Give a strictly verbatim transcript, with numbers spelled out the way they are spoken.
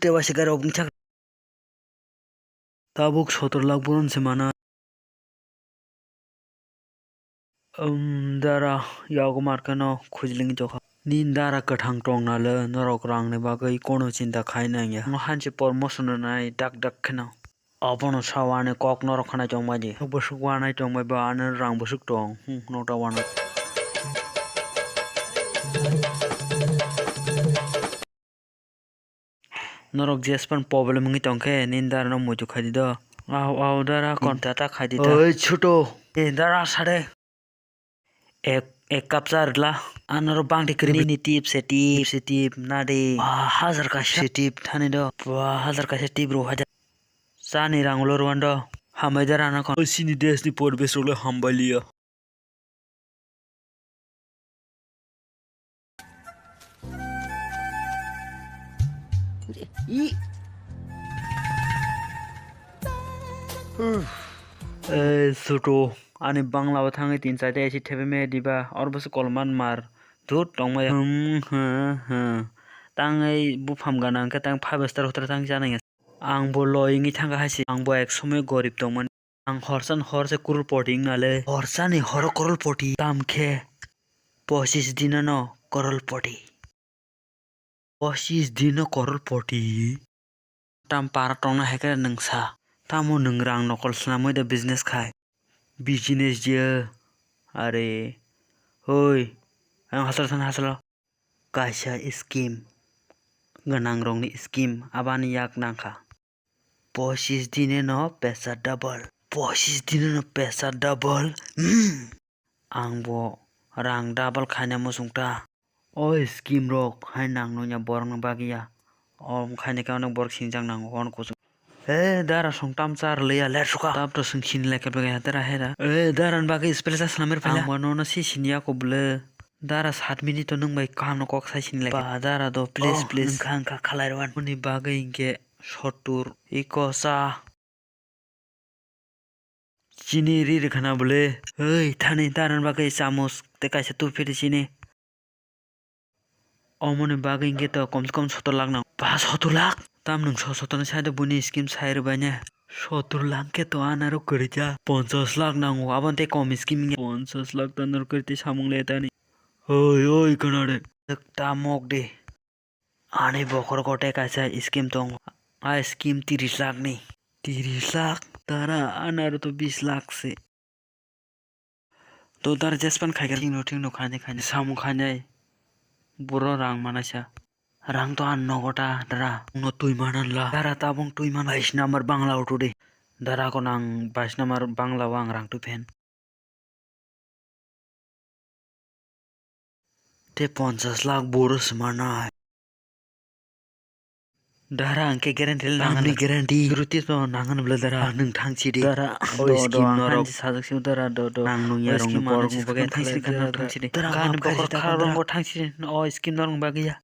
Dewa sigar rok bini chak. Tabuk sotor lakh boron se mana. Um, dara, yago markeno khujling jokha. Ni dara kwthang tong nale, norok rangni bagwi kono chinta khai nangya. Hansi promotion nai dak dak kheno. Abono sawani kok norok khanai tongbaidi. Bwswk wanai tongbai ba, ano rang bwswk tong. Hmm, nokta wana. Norok jespan problem wngwi tongkhe, nini dara no muitu khaidi do. Au, au, dara kon tata khaidi ta. Oi, chuto. E, dara sade. Ek, ek cup cha rwla. Anoro bangdi kwrwi. Nini tip se tip, se tip, nadi. Ba, hajar kaisa se tip thani do. Ba, hajar kaisa tip rw hajar. Chani rang ulo rwando. Hambai dara no kon. Oi, chini desh ni poribesh rok le hambai liya. Eh, Sutu, ani bangla o thangwi tin chaita esi thebe me diba, or bwswk kolman mar, dhut tongmaya. Hmm, hmm, hmm. Tangwi bupham gana hwnkhe tang five star hotel thang chanai. Ang bo loi wngwi thangkha hai se, ang bo ek somoi gorib tongmani. Ang horsani hor se crorepoti wngna le. Horsani horo crorepoti. Tam khe pochis dino no crorepoti. Pochis dino crorepoti. Tam para tongna hai khe nwng sa. Tamo nwng rang nokol swnamwi da business khai. Business je. Are. Hoi. Ang hasal san hasalo. Kaisa scheme, gwnangrokni scheme aboni yak nangkha. Pochis dine no pesa double, pochis dine no pesa double. Hmm. Ang bo rang double khaina muchung ta. O scheme rok hai nang nungya borokni bagwi ya. O khaina khe onek borok sinijak nango, onek kuchuk. Eh, dara song tam cha rwliya, let suka. Tab to song sini lekha bagwi ya, dara hera. Eh, dara ni bagwi special cha swnamwi rwphaila. Ang bo nono si sini ya kho bwle. Dara sat minute o nwng bai kaham no kok sai sini lekha. Ba, dara do, please, please. Wngkha, wngkha, khalai rwan. Moni bagwi hinkhe sottur, iko cha. Chini ri rwkha na bwle. Oi, thani dara ni bagwi chamus tei kaisa tuphi di chini. Omoni bagwi hinkhe to komse kom sottor lakh nang. Ba, sottor lakh? Tam nwng so sottor ni side o buini scheme sai rwbaine. Sottor lakh khe to anaro kwrwi kha. Ponchas lakh nango, aboni tei kom scheme wngya. Ponchas lakh to anaro kwrwi tei samung le tani. Oi, oi, khna de. Tamok de. Ani bokhorogo tei kaisa scheme tongo. A scheme tiris lakh ni. Tiris lakh? Dara, anaro to bis lakh se. To dara jespan khaikhe thikno thikno khainai khainai samung khainai. Boro rang manaisa. Rang to ang nogo ta dara. Nwngno twi mananla. Dara tabung twi man bais number bangla o twi de. Dara ko nang bais number bangla o ang rang twi phen. Te ponchas lakh boro se manai. Dara, ang khe guarantee le nangan. Tamni guarantee? Surety to nangan bwle dara. Ah, nwng thang chidi. Dara, o scheme norok. Ang sajak si dara, do, do. Ang nung ya rong ni borok ni bagwi thang chidi, dara, thang chidi. Dara, gan bokhor kharap rong bo thang chidi. O scheme norok bagwi ya.